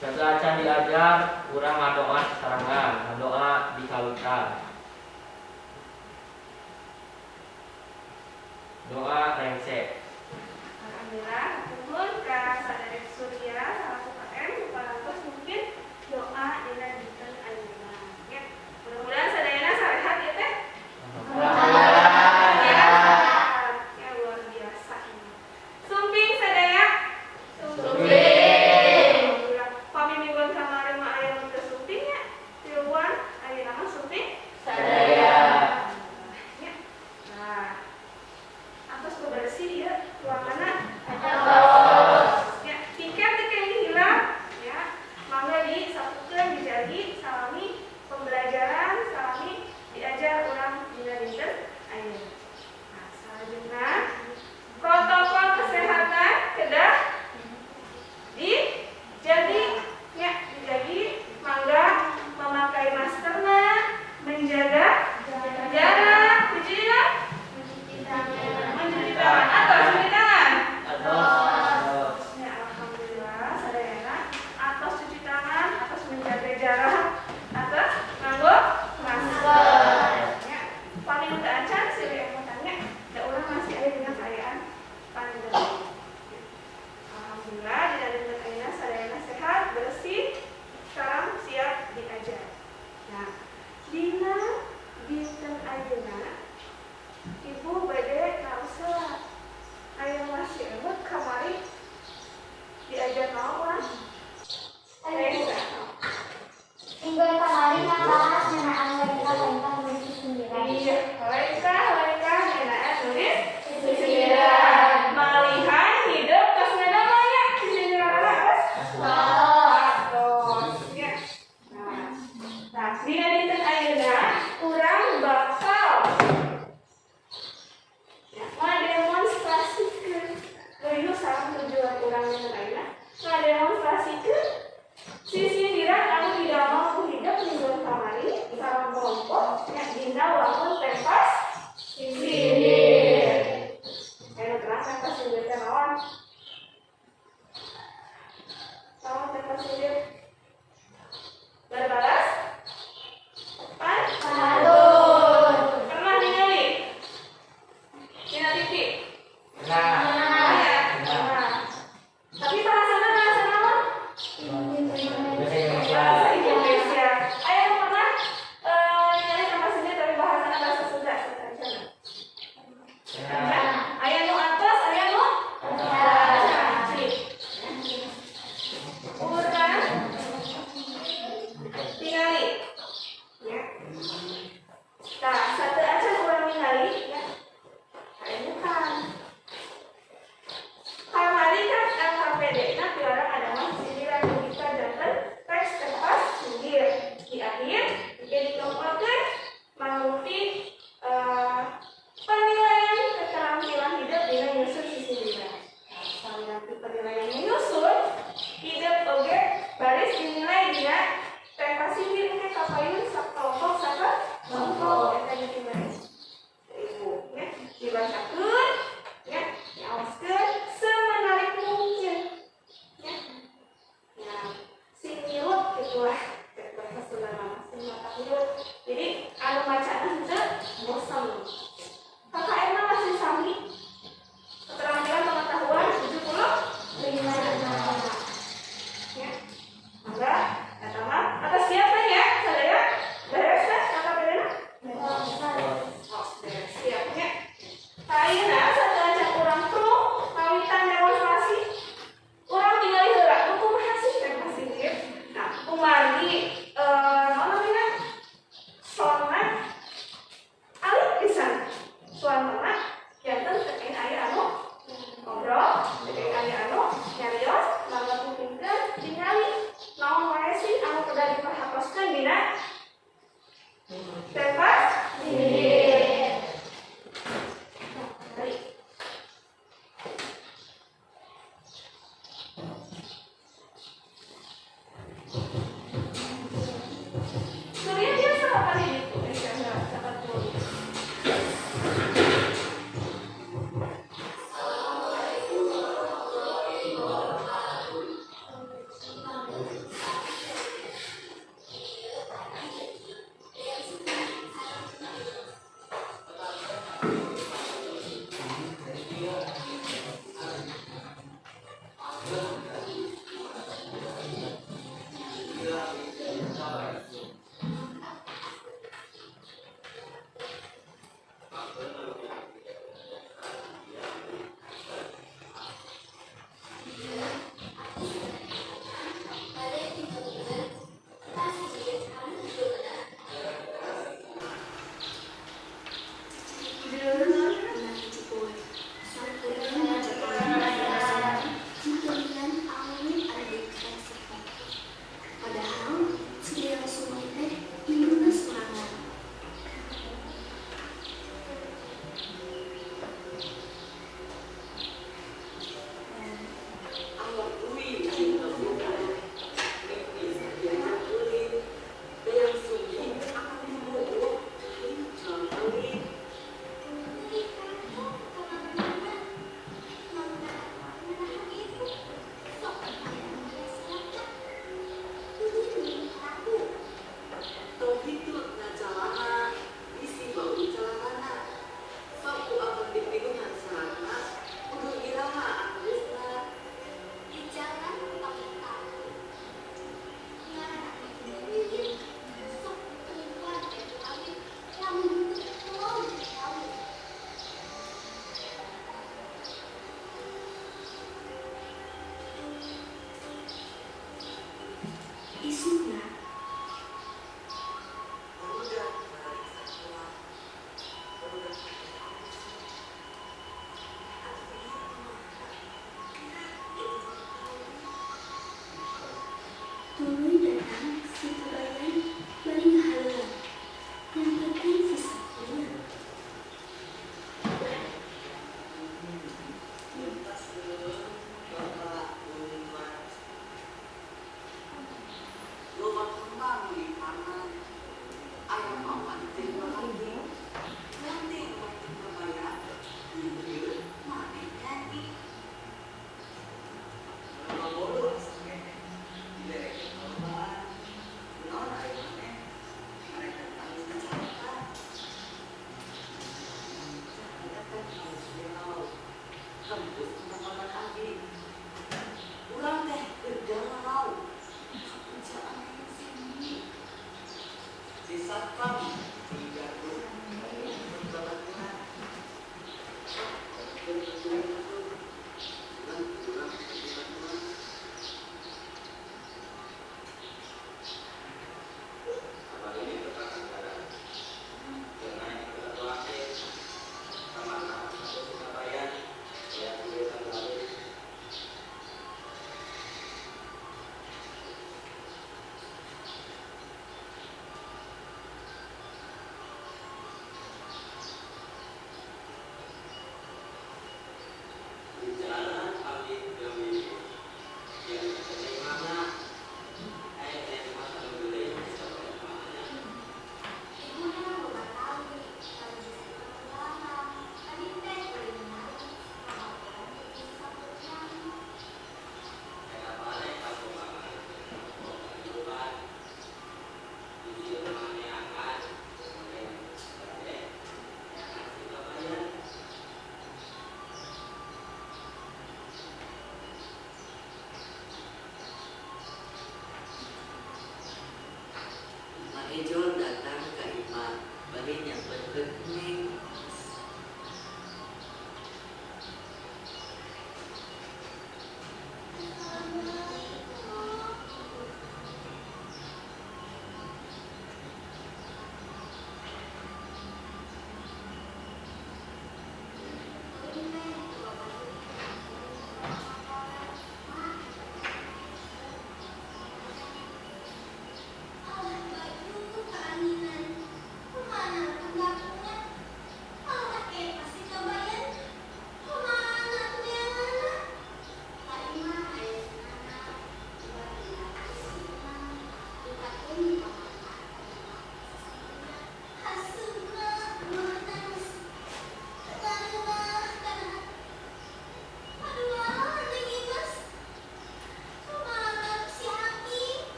Sateuacan diajar, urang ngadoa sasarengan, ngadoa di kawitan. Doa rengse. Alhamdulillah, nuhun ka Saderek Surya salaku KM nu parantos mimpin doa dina dinten ayeuna. Ya, mudah-mudahan sadayana sarehat ya, Teh. Ya, ya, luar biasa ini. Sumping sadaya? Sumping. Alhamdulillah. Pami mingguan kamari mah aya nu teu sumping ya. Tiluan, ayeuna mah sumping sadaya. Ya. Nah, atos.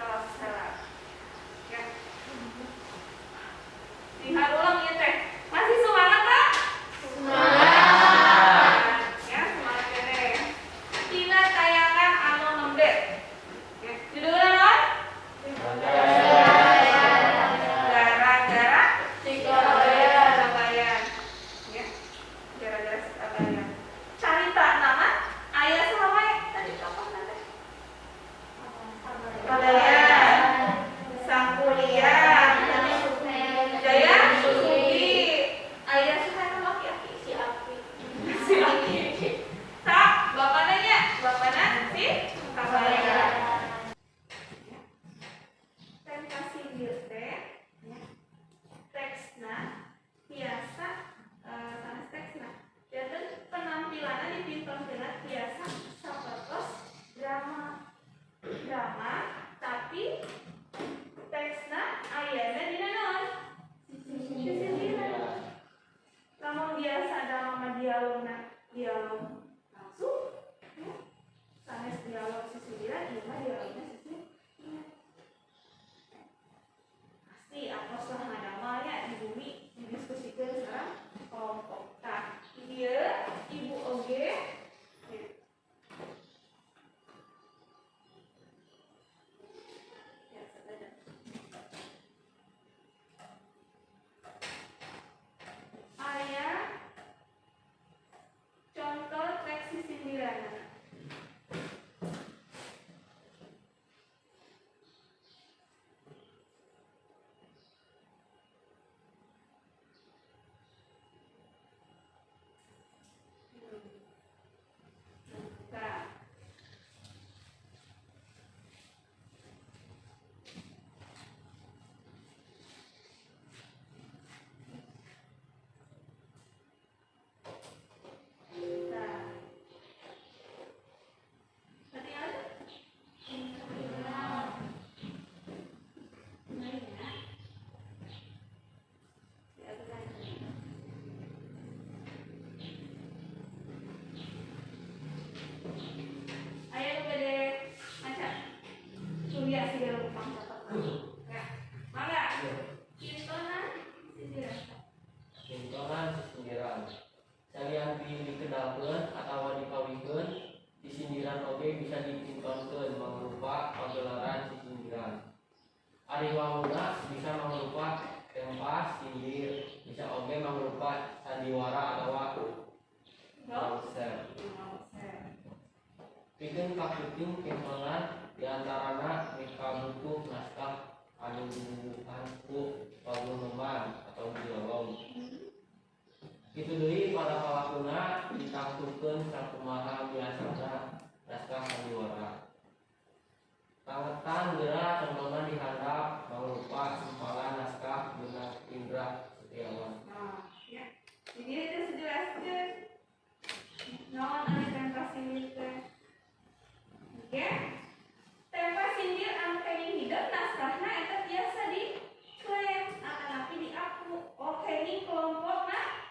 Tos, salah. Ya. Lihat ulang ya teh. Masih semangat tak? Semangat. Ya, semangat ya teh. Tina tayangan anu nembe. Ya, judulnya naon? Gara-gara Sikabayan. Ya. Gara-gara Sikabayan. Carita nama aya saha wae tadi tokohna teh? Kabayan. Sangkuriang. Jaya Sugi. Aya saha nu aki-aki? Si Aki. Si Aki. Sa, bapana nya, bapana si Kabayan. Pentas sindir teh ya, teksna biasa sanes teksna. Janten penampilanna dipintonkeunna biasa sapertos drama. Drama tapi teksna ayana dina naon? Sisindiran. Lamun biasa drama mah dialogna dialog langsung ya. Sanes dialog sisindiran ieu mah dialogna sisindiran. Pasti atos lah ngadamelnya di bumi didiskusikeun sareng kelompok. Tah, ieu ibu oge ya. Ya, sadaya. Aya contoh teks sisindiranna. Nah. Nah. Ketinggalan? Nah, ya. Ya, tenang. Aya nu bade maca. Surya sih lupa catat. Ya. Mangga. Pintonan sindiran. Pintonan sisindiran. Salian ti dikedalkeun atawa dikawihkeun, sisindiran oge bisa dipintonkeun mangrupa pagelaran sisindiran. Ari wawuna bisa mangrupa tempas sindir, bisa oge mangrupa sandiwara atawa konser. Pikeun kapiting pintonan diantarana mikabutuh naskah anu dibubuhan ku paguneman atau dialog. Kitu deui para palakuna ditangtukeun sakumaha biasana naskah sandiwara. Tangetan geura contona di handap mangrupa sempalan naskah beunang Indra Setiawan. Nah, ya. Jadi itu sejelaskeun naon ari pentas sindir teh. Oke. Tempas sindir anu kenging hideung naskahna eta biasa diklaim atanapi diaku. Oh, kenging kelompokna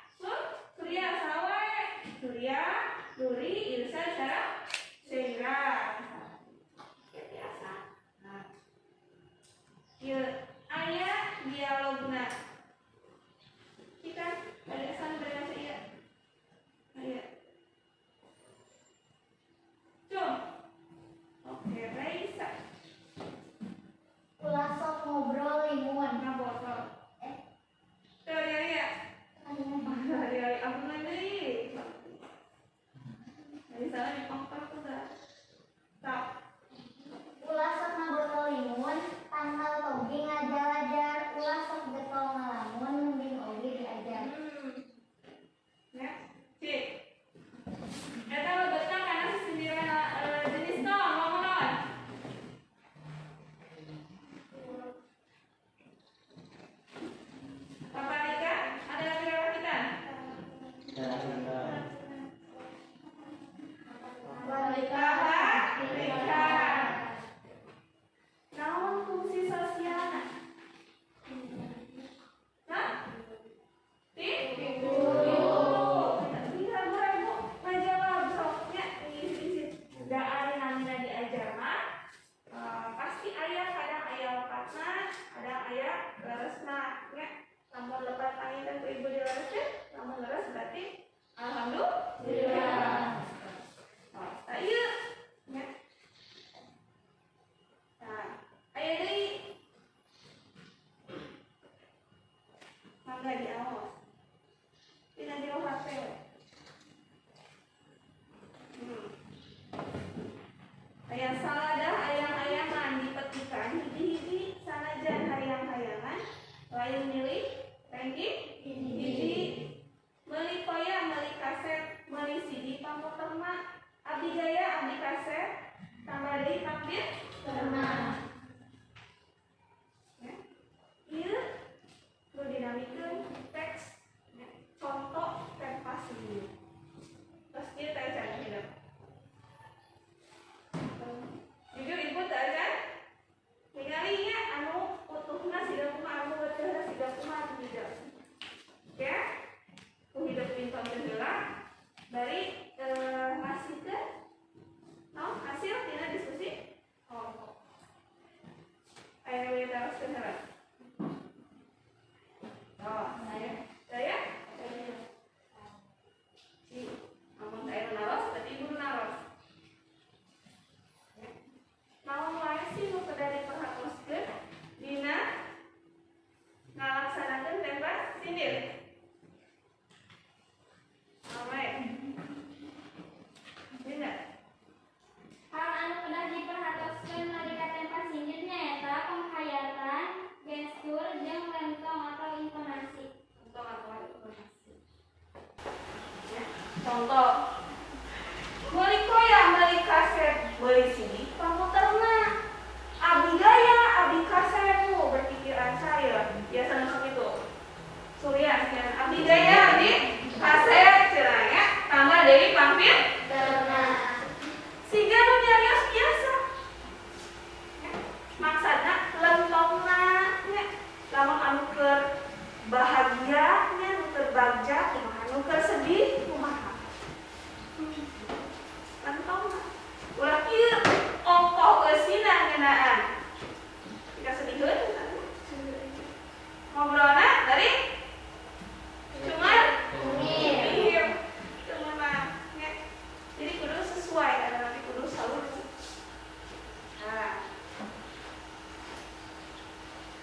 Surya saha wae? Surya, Nuri, Irsa, Sarah, Sheira. Ya biasa. Nah. Ieu aya dialogna. Kita pada asan bade maca ieu. Aya. Misalnya dipangpang udah. Tak. Ulah sok ngabotol limun, tangkal toge ngajalajar, ulah sok getol ngalamun, mending oge diajar. Ya. Cik. Eta lebetna kana sisindiran jenis naon ngomong naon? Paparika ada lagi rakitan? Paparika. Naon fungsi sosialna? Hah? Tilu. Ini ragu-ragu ngajawab soknya ngisi-ngisi. Da ari namina diajar mah pasti aya kadang aya lepatna, kadang aya leresna nya. Lamun lepat panginten ku ibu dilereskeun, lamun leres berarti alhamdulillah. Oh, tah ieu nya. Nah, aya deui. Mangga diaos. Tina jero HP we. Aya saladah ayang-ayangan dipetikan hiji-hiji sanajan hayang-hayangan lain milih ranking hiji meuli koya meuli kaset meuli CD pamuterna abdi gaya abdi kaset tambah deui takbir Terna. Ya. Ieu nu dinamikeun teks ya. Contoh tempas sindir. Terus ieu teh acan hidup. Jujur ibu teh acan ningali nya anu utuhna siga kumaha anu wetehna siga kumaha anu hidup. Ya. Ku hidup pinton teh heula bari ngasihkeun naon hasil tina diskusi kelompok. Ayo we teruskeun heula. Oh, saya. Si, amun saya nu naros, berarti ibu nu naros. Ya. Naon wae sih nu kedah diperhatoskeun dina ngalaksanakeun tempas sindir? Naon wae? Dina. Hal anu kedah diperhatoskeun nalika tempas sindir nyaeta penghayatan, gestur, jeung lentong atau intonasi. Contoh atau intonasi. Ya, contoh. Meuli koya, meuli kaset, meuli CD, pamuterna. Abdi gaya, abdi kaset tuh berpikiran saya. Biasa nusuk itu. Surya, sekian. Abdi gaya, abdi kaset, cenah ya. Tambah deui pangpir. Terna. Siga nu nyarios biasa. Ya, maksudna lentongna nya. Lamun anu keur bahagia nya nu keur bagja kumaha, nu keur sedih kumaha. Lentongna. Ulah kieu ongkoh eusina ngeunaan. Jika sediheun ngobrolna dari cuma Kumir. Cuma nya. Jadi kudu sesuai ada nanti kudu selalu. Nah.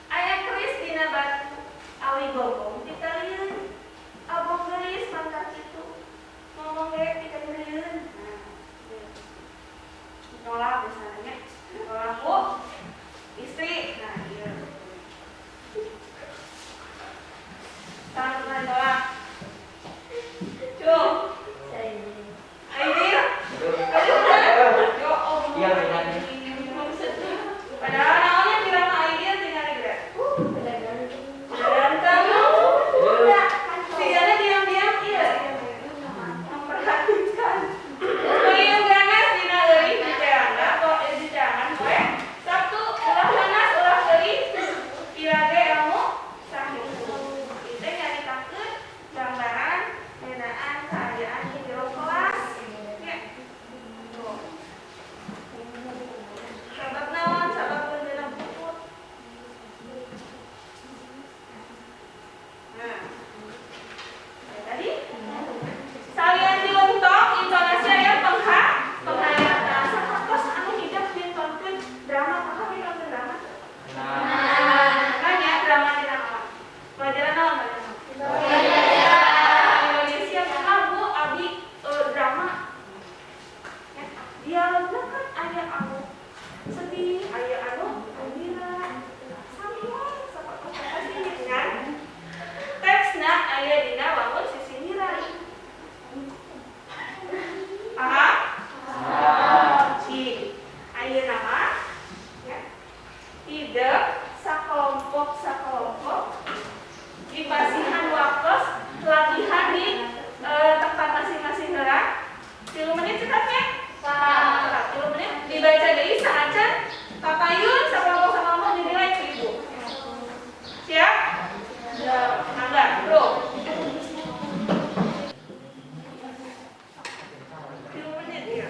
Aya keris dina batu awi gogong titalieun. Abong geulis mangga kitu. Ngomong ge titalieun. Sedih, aya anu gembira. Sami wae sapertos sasindit kan. Teksna aya dina wangun sisindiran. Paham? Cik. Ayeuna mah ya. Tidak sakelompok-sakelompok dipasihan waktos latihan di tempat masing-masing heula. 3 menit cekapnya? Cekap 3 menit dibaca deui saacan kapayun sakelompok-sakelompok dinilai ku ibu. Siap? Mangga, bro. 3 menit ya.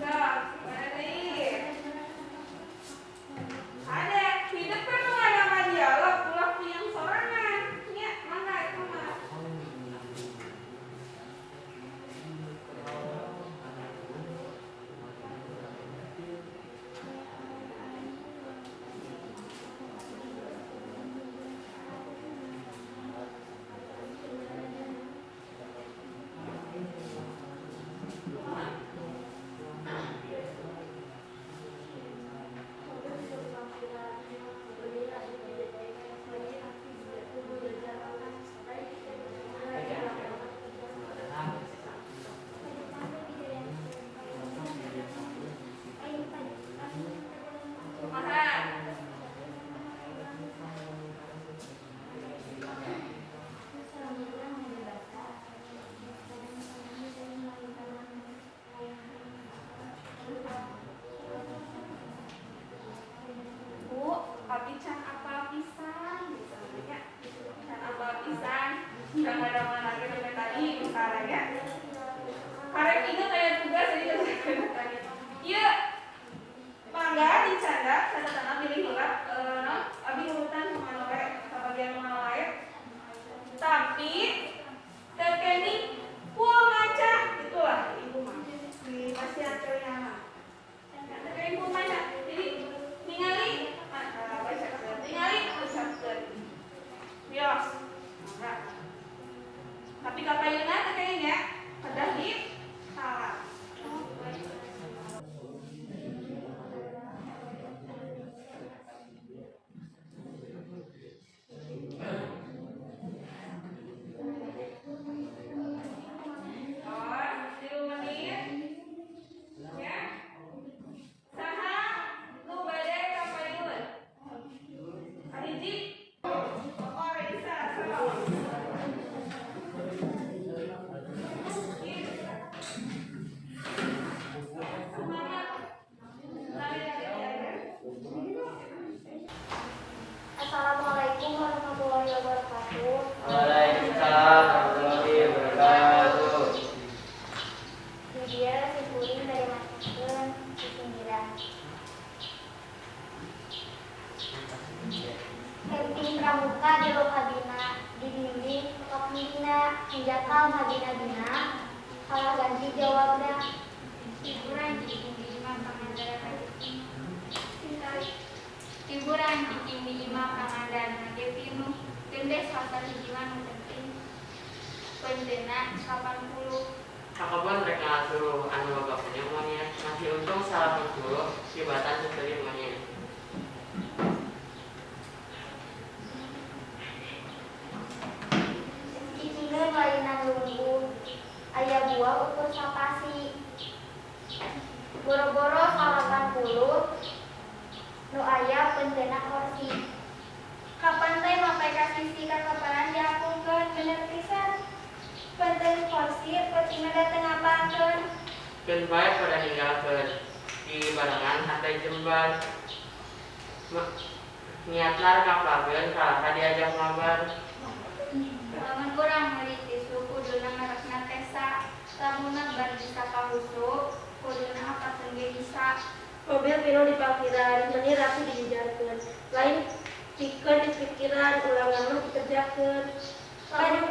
Nah, mana deui? Ada hidup kan nu ngadama dialog ulah puyeng sorangan. Nya, mangga eta mah. Kumaha? Bu, abi can apal pisan gitu nya. Can apal pisan. Can ngadamel lagi sampai tadi misalnya ya. Karek inget aya tugas jadi kerjakeun tadi. Ieu mangga dicandak catatana pilih heula naon abi urutan kumaha wae sabagian kumaha wae. Tapi teu kening full maca gitulah ibu mah. Di pasihan ceuyana mah. Teu kening full maca. Jadi ningali bacakeun, ningali ucapkeun. Bios. Mangga. Tapi kapayunna teu kening ya. Kedah di salah. Oh, 3 menit. Ya. Saha nu bade kapayun? Kahiji. Oh, Raisa, sok. Semangat. Lari, lari, lari. Assalamualaikum warahmatullahi wabarakatuh. Waalaikumsalam warahmatullahi wabarakatuh. Di dieu simkuring bade masakeun sisindiran. Penting pramuka di lokabina dibimbing ku pembina hanjakal mabina-bina kalah ganti jawabna. Hiburan cicing di imah Pangandaran. Hiburan cicing di imah Pangandaran ge pinuh geulis swasta hiji mah nu penting. Penteuna 80. Sakebon rek ngasuruh anu loba pneumonia, masih untung 80 tibatan seseuri monyet. Aya buah ukur sapasi. Boro-boro 80 nu aya peunteuna korsi. Ka pantai mapay ka sisi kakapalan diapungkeun bener pisan. Peunteun korsi peutingna da teu ngapalkeun. Keun bae pada ninggalkeun di barengan hate jembar. Niatna ngapalkeun kalahka diajak mabar. Lamun urang meuli tisu kuduna merekna Tesa. Lamunna bar disapa husu kuduna ngapalkeun ge bisa. Mobil pinuh di parkiran, meni rapi dijajarkeun. Lain pikeun dipikiran, ulangan mah dikerjakeun. Baju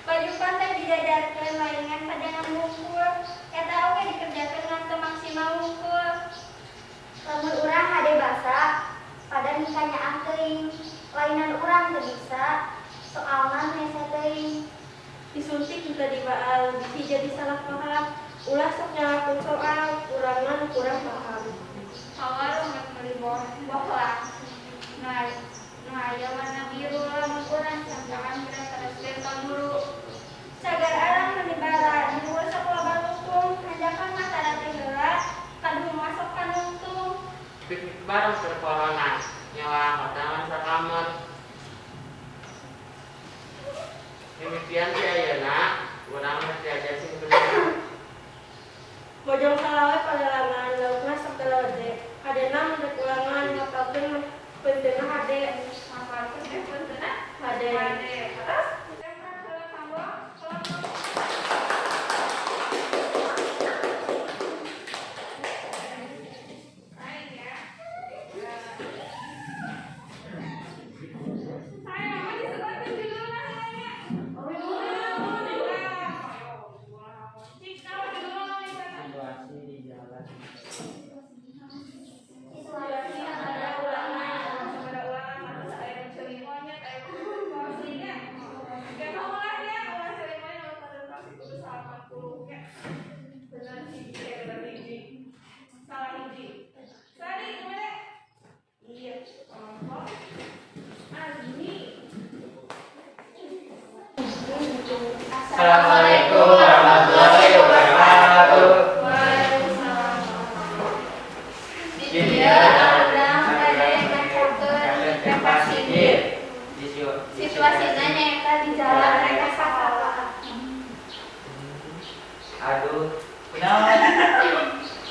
Baju pantai dijajarkeun laingan pajangan wungkul. Eta oge dikerjakeun ngan teu maksimal wungkul. Lamun urang hade basa pada minta nyaah teuing. Lainan urang teu bisa soalna hese teuing. Disuntik juga dibaal, bisi jadi salah paham. Ulah sok nyalahkeun soal, urang mah nu kurang paham. Ka warung rek meuli bohlam nu aya warna biru lamun urang cangkangan geura teraskeun ka guru. Cagar alam meuni bara, di luhur sok loba lukung, hanjakal mah tada teh heula, kaduhung mah sok panungtung. Piknik bareng keur corona, nyewa hotel ngan sakamar. Mimitian ti ayeuna urang rek diajar sing bener. Bojong salawe palelangan, laukna sok teu lede. Hadena mun rek ulangan, ngapalkeun mah peunteunna hade. Ngapalkeun teh peunteunna Hade. Hade. Terus lempar heula kanggo kelompok. Lain ya. Saya nama disebutkan judulna heula nya. Cik, naon judulna misalnya? Situasi di jalan. Situasi sabada ulangan. Sabada ulangan mah aya ceuli monyet, aya korsi nya. Kayak ulah nya, ulah ceuli monyet ulah presentasi kudu 80 nya. Bener hiji, ya bener hiji. Salah hiji. Tadi gimana? Iya, kelompok Azmi. Assalamualaikum warahmatullahi wabarakatuh. Waalaikumsalam. Di dieu urang bade macakeun tempat sindir. Situasina nyaeta di jalan rek ka sakola. Aduh, kunaon?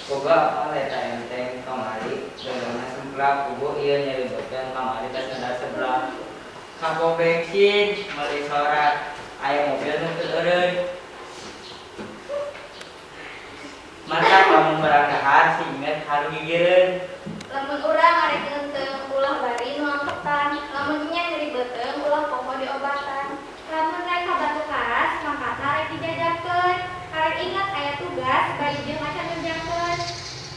Boga apal eta enteng kamari, dagangna semplak, puguh ieu nyeri beuteung kamari tos ngedas seblak. Ka pom bensin meuli sorat, aya mobil nu teu eureun. Matak lamun barang dahar si inget haru gigireun. Lamun urang arek ngeunteung ulah bari nu angketan, lamun nya nyeri beuteung ulah poho diobatan. Lamun rek ka Batu Karas mangkatna rek dijajakeun, karek inget aya tugas bari jeung acan ngerjakeun.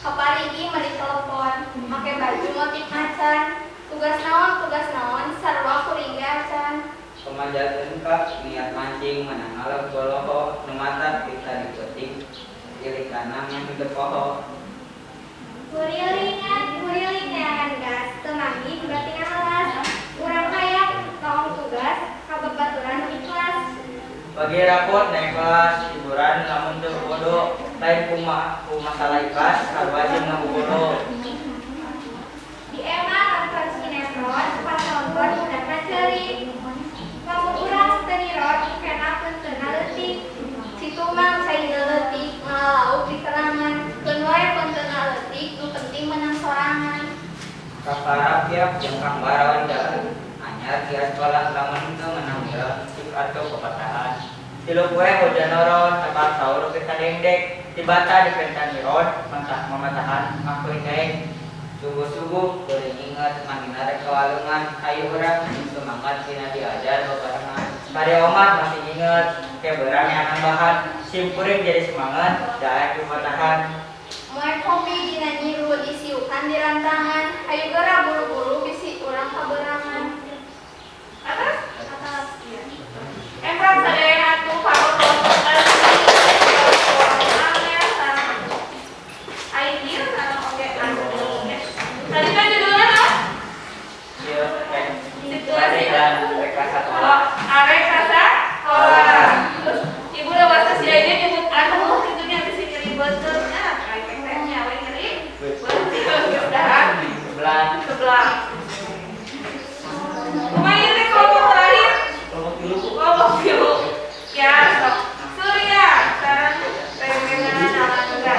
Kaparigi meuli telepon, make baju motif macan, tugas naon sarua kuring ge acan. Pemanjat engkak niat mancing menang ngalep boloho nu matak ti tadi peuting ilikana meh teu poho. Kuriling neangan gas, teu manggih berarti ngahalas. Urang hayang noong tugas ka babaturan nu ikhlas. Bagi rapot naik kelas hiburan lamun teu bodo lain ku masalah ikhlas sarua jeung ngabobodo. Di emah nonton sinetron, pas nonton budakna ceurik. Lamun urang teu nirot engkena peunteunna leutik. Citumang caina leutik ngalalauk di kerangan. Keun wae peunteunna leutik nu penting menang sorangan. Kakara piak jeung Kang Baron jalan anyar di sekolah lamun teu menang miron cik atau pepatahan. Tilu poe hujan noron tepat saur kita dengdek tibata dipenta niron mentah mamatahan ngakuin daek. Subuh-subuh kuring inget manggina rek ka walungan hayu urang semangat dina diajar babarengan. Bari omat masih inget ke beurang yang nambahan simkuring jadi semangat daek dipatahan. Moe kopi dina nyiru disiukan di rantangan. Hayu geura buru-buru bisi urang kaberangan. Atas? Atas. Iya. Empran sadayana atuh kanggo kelompok Azmi, kelompok Amel sareng Aidil sareng oge Azmi. Tadi kan judulnya apa? Ieu rek Situasi dan rek ka Oh, sakola. arek ka sakola. Terus ibu udah bahasa si Aida nyebut anu gitu nya bisi nyeri beuteung nya, kayak teh we nyeri beuteung geus dahar Sebelah. Sebelah. Kumaha ieu teh kelompok terakhir? Kelompok tilu. Kelompok tilu. Ya, sok. Surya, sareng rerencangan Amanda.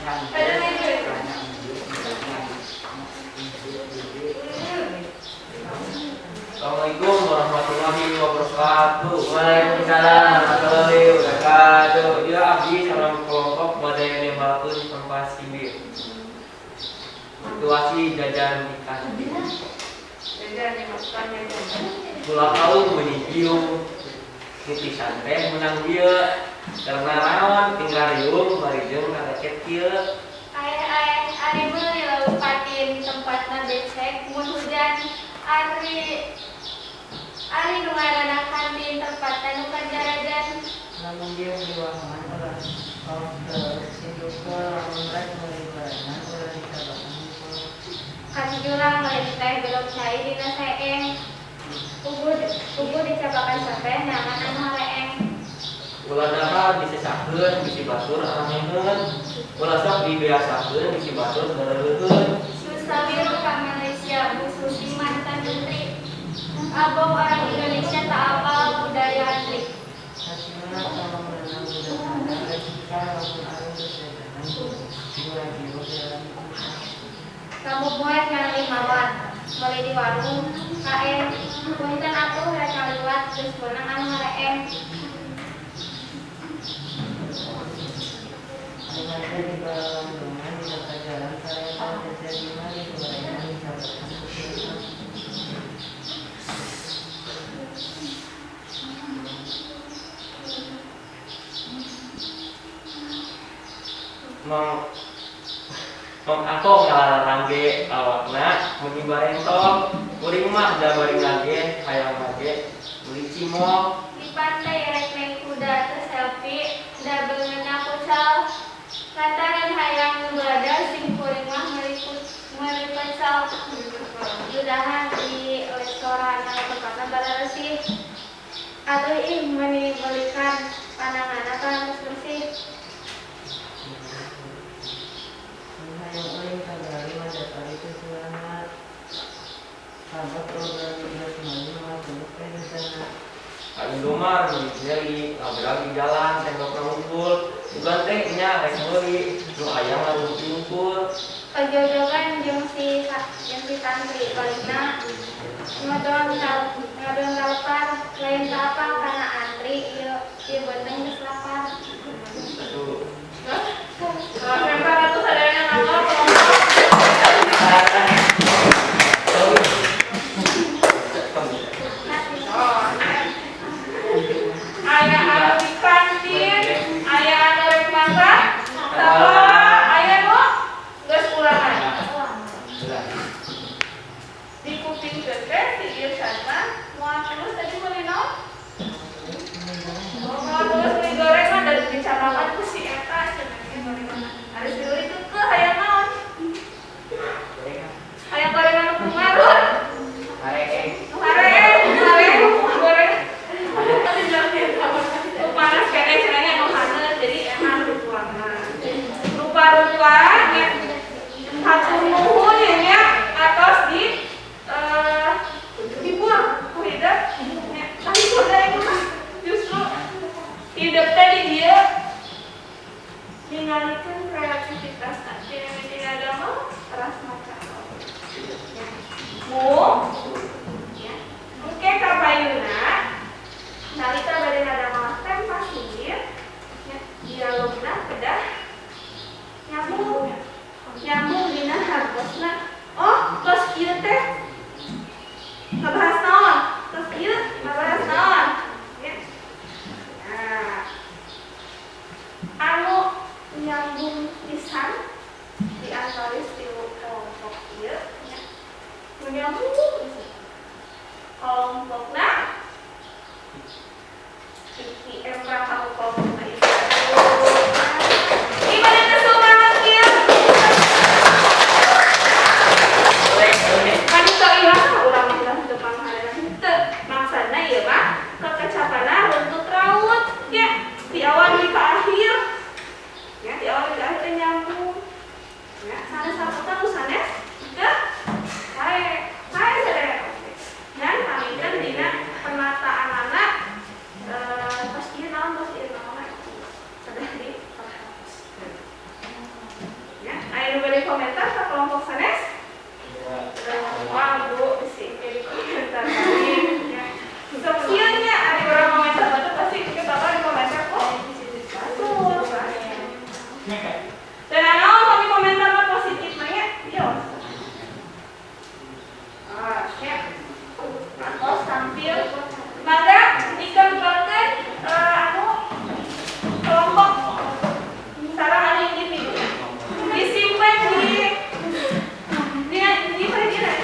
Ada lagi. Assalamualaikum warahmatullahi wabarakatuh. Waalaikumsalam warahmatullahi wabarakatuh. Ya, abdi sareng kelompok bade nembalkeun tempat sindir. Situasi jajan di kantin. Jajan dimasukkan jajan. Ulah kaum meuni cium. Nitisan teh meunang dieu. Karena naon tinggal riung bari jeung ngareket kieu. Aeh aeh, ari meuli lauk patin tempatna becek mun hujan, ari ari nu ngaranna kantin tempatna nu kajarajan. Lamun dia diwahangan ulah kaos sinduka, lamun rek meuli gorengan ulah dicabakan hungkul. Ka jurang meuli teh belok cai dina seeng. Puguh puguh dicabakan sate neangan anu hareeng. Ulah dahar disesakeun bisi batur arameheun. Ulah sok dibiasakeun bisi batur gareureun. Susah biru ka Malaysia, Bu Susi mantan menteri. Abong orang Indonesia tak apal budaya antri. Hasilna tolong meunang budak sadar rek susah lamun ari geus jajanan diwajib jalan susah. Kamu poek ngan mawar, meuli di warung KM. Punten atuh rek kaliwat geus meunang anu hareeng. Ari mate di balambungan dina kajalan sareta jajan di mah digorengan dicabakan ku sultan. Mang Mang Akong ngalarang ge awakna meuni barentok. Kuring mah da bari ngage hayang ngage meuli cimol. Di pantai rek naik kuda teu selfie da beungeutna kucal. Lantaran hayang nu badan sim kuring mah meuli pecel. Dudahan di restoran anu tempatna bararesih. Atuh ih meuni beulikan pananganna parantos bersih. Mun hayang ulin ka Bali mandatori tujuanna. Sabab program geus meuli moal tunduh teh dosana. Ka Indomar meuli jelly, labrak di jalan sendokna hungkul. Bukan teh nya rek meuli nu aya ngarumpi hungkul. Kajojogan jeung si tantri balikna ngadon lalpar lain teu apal kana antri ieu ieu beuteung geus lapar. Aduh. Lempar atuh sadayana mangga kelompok. Oh. Aya anu di kantin, aya anu rek masak, sakola, aya nu geus ulangan. Di kuping teh si Irsan mah moal tulus tadi meuli naon? Oh, moal tulus meuli gorengan dari dicabakan ku si eta cenah ge gorengan. Ari si Uli keukeun hayang naon? Hayang gorengan nu kumarut. Hareeng. Nu hareeng, nu hareeng, goreng. Nu panas keneh cenah nya nu haneut jadi enak dituangna. Rupa-rupa nya hatur nuhun ya nya atos di hibur ku hidep nya kahibur da ieu mah justru hidep teh di dieu ningalikeun kreativitas tina tina damel teras maca. Mu ya. Engke kapayuna nalika bade ngadamel tempat sindir nya dialogna kedah nyambung nyambung dina hartosna. Oh, tos ieu teh ngabahas naon? Tos ieu ngabahas naon? Ya. Nah, anu nyambung pisan di antawis tilu kelompok ieu nya. Nu nyambung pisan. Kelompokna Iki emrah kamu kelompokna ieu. Gimana teh semangat ieu? awal di ke akhir. Ya, di awal di akhir teh nyambung. Ya, sanes sapotan nu sanes teu sae. Sae sadaya. Dan panginten dina penataanana tos ieu naon tos ieu naon sudah diperhatikan. Ya, aya nu bade komentar ka kelompok sanes? Wah, Bu, bisi di komentar lagi. Ya. Sok kieu nya ari urang komentar batu pasti kita tahu di komentar kok. Bagus. Dan naon kami komentar mah positif mah nya? Ieu. Ah, ya. Atos tampil. Mangga dikembangkeun anu kelompok sareng anu individu. Disimpan di mana?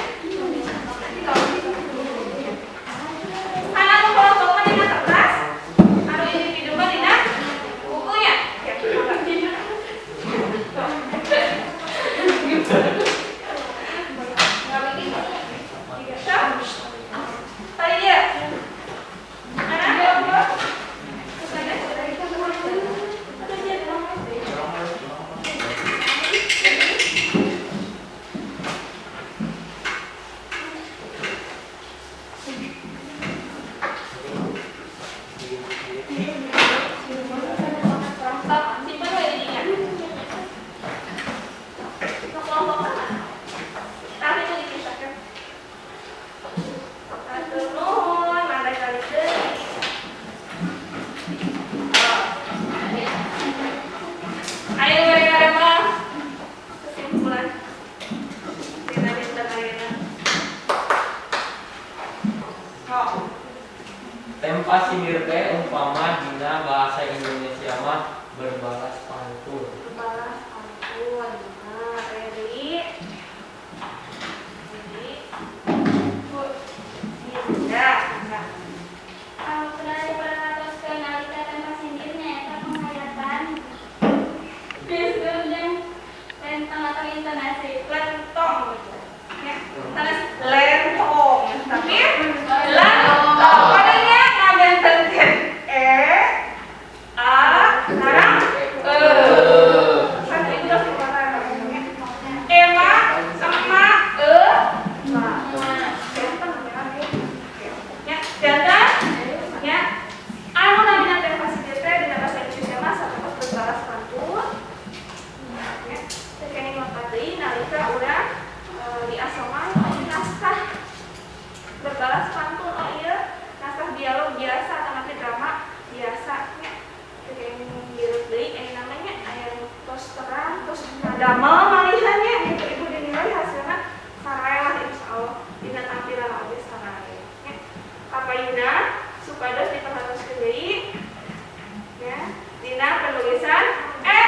Anu kelompok mah dina kertas, anu individu mah dina bukunya. Ya, tadi dia. Anak kelompok. Simpan we di dinya. Nu kelompok mana? Tah itu dipisahkan. Hatur nuhun, mangga kali deui. Ayo mereka mah kesimpulan dina dinten ayeuna. Sok. Tempa sindir teh umpama dina bahasa Indonesia mah berbalas pantun. Berbalas pantun. Nah, Reri. Reri. Bu. Ya, nah. Kalau pernah diperhatoskeun nalika tempa sindirnya eta penghayatan gestur jeung lentong atau intonasi. Lentong. Ya, sanes lentong, tapi lentong. Padanya ngabentenkeun e a sareng e. Kan itu tos suara nya. Ema sama e ma. Janten ya. Janten ya. Anu namina tempa sindir teh dina bahasa Indonesia mah sapertos berbalas pantun. Ya, teh kenging lepat deui nalika urang di asoma naskah berbalas pantun. Oh iya, naskah dialog biasa atau nanti drama biasa nya. Teu kenging dirut deui aya namanya aya nu tos terang tos ngadamel malihan nya gitu ibu dinilai hasilna sarae lah insyaallah dina tampilan oge sarae nya. Kapayuna supados diperhatoskeun deui ya dina penulisan e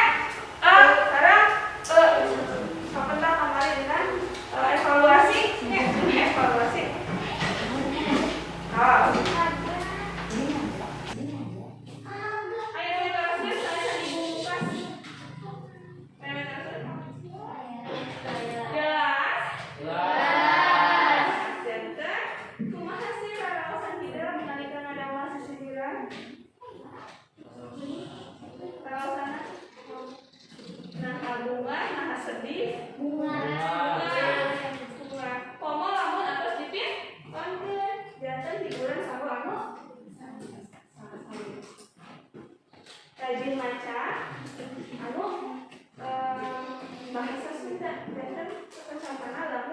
e sareng e. Sapentak kamari dina evaluasi ya, evaluasi. Ah. Ayo evaluasi saya dibungkus. Jelas? Jelas. Janten, kumaha sih raraosan hideung nalika ngadamel sisindiran? Raraosana? Nah, bunga, nah sedih, Bunga. Bunga. Komo lamun atos dipin, konkeun janten hiburan sarua anu rajin maca anu bahasa Sunda janten kecampana.